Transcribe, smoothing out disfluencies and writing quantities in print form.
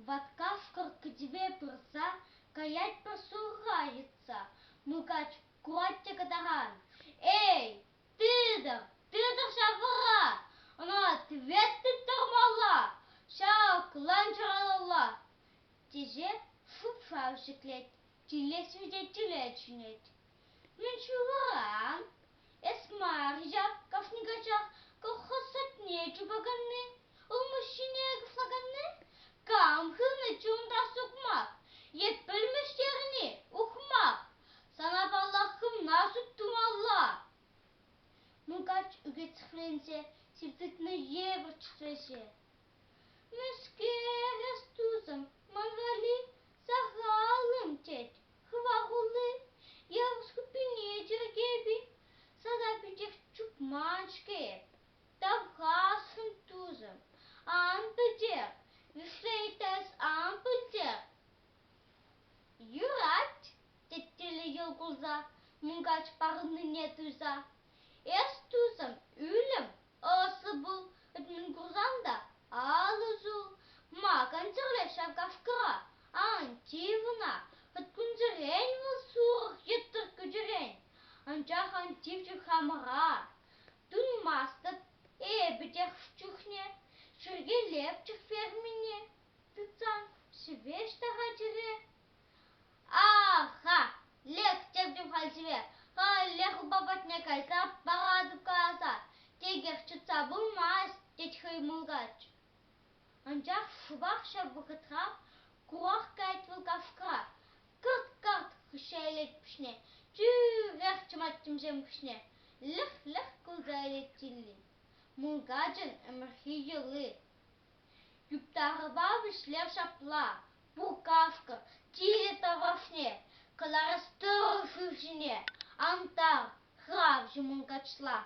Ват кашкӑр кӗтӗве пырса каять пӗр сурӑха йӑтса. Мулкач курать те кӑтаран: «Эй, тытӑр, тытӑр ҫав вӑрра! Ӑна ответ тыттармалла, ҫак ланчӑралалла!» тесе шуп-шав ҫӗклет, тилле свидетеле чӗнет. Мӗн ҫывӑран? Эс мар ҫав кашни каҫах колхоз садне чупаканни, улмуҫҫине кӑшлаканни? Кам хывнӑ чунта сукмак? Е пӗлмӗш терӗн-и, ухмах? Сана, паллах, хӑвна суд тумалла. Мулкач ӳкет сӗхленсе, сив тытнӑ евӗр чӗтресе. Мӗскер эс, тусӑм, ман валли сахалӑн, тет, хӑва хулли, явӑс хуппине чӗркеп-и? Сана питех чупман-ҫке эп. Тархасшӑн, тусӑм, ан пӗтер, вӗҫле эс ан пӗлтер. Юрать, тет тилӗ йӑл кулса, мулкач парӑннине туйса. Эс, тусӑм, ӳлӗм Ӑслӑ пул, мӗн курсан та алӑ сул. Ма кансӗрле ҫав кашкӑра? Ан тив ӑна, хӑть кунсерен вӑл сурӑх йӑттӑр кӗтӳрен. Анчах ан тивчӗр хамӑра. Тунмастӑп эпӗ те хӑш чухне чӗркелепчӗк фермине тытсан ҫӗвеҫ та-ха чӗре. Аха, лектерчӗ халь сире, халех упа патне кайса паратӑп каласа, текех чӑтса пулмасть, тет хӑй мулкач. Анчах шӑпах ҫав вӑхӑтра курах каять вӑл кашкӑра, кӑрт-карт хыҫа илет пуҫне, тӳрех чӑмать тӗмсем хыҫне, лӗх-лӗх кулса илет тилли. Мулкачӑн ӗмӗрхи йӑли. Юптарӑва вӗҫлер ҫапла: пур кашкӑр, тилӗ таврашне кӑларас тӑрӑ шыв ҫине ан тар, хӑравҫӑ мулкачла.